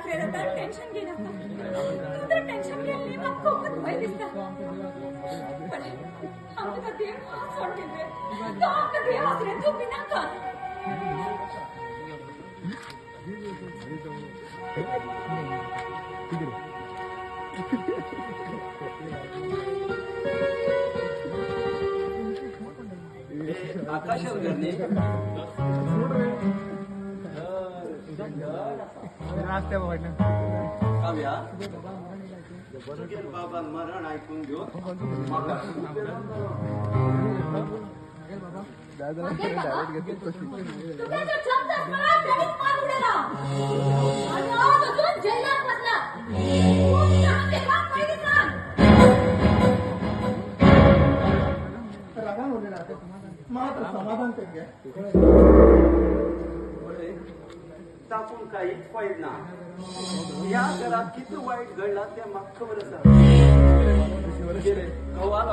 आसरे जाता, टेन्शन घेयनाका. तूं तर टेन्शन घेतली म्हाका खूबच भंय दिसता. पळय, हांव तुका देव हात सोड गेले, तो आमकां देव आसरे, तूं भिनाका. आकाशात घर न्ही काव्या, तुगेल बाबान मरण आयकून घेवन म्हाका खूब वेदन जालो. तुका जो शब्द आसतना तेणीच मार उडयला आनी आज अजून जेलांत बसला. खूब सामकें पयलीं सांग. रागान उलयला मात्र समाधान तेंगे. पळय, तातूंत कांयच फायद ना. ह्या घरात कितें वायट घडलां तें म्हाका खबर आसा. घोवालो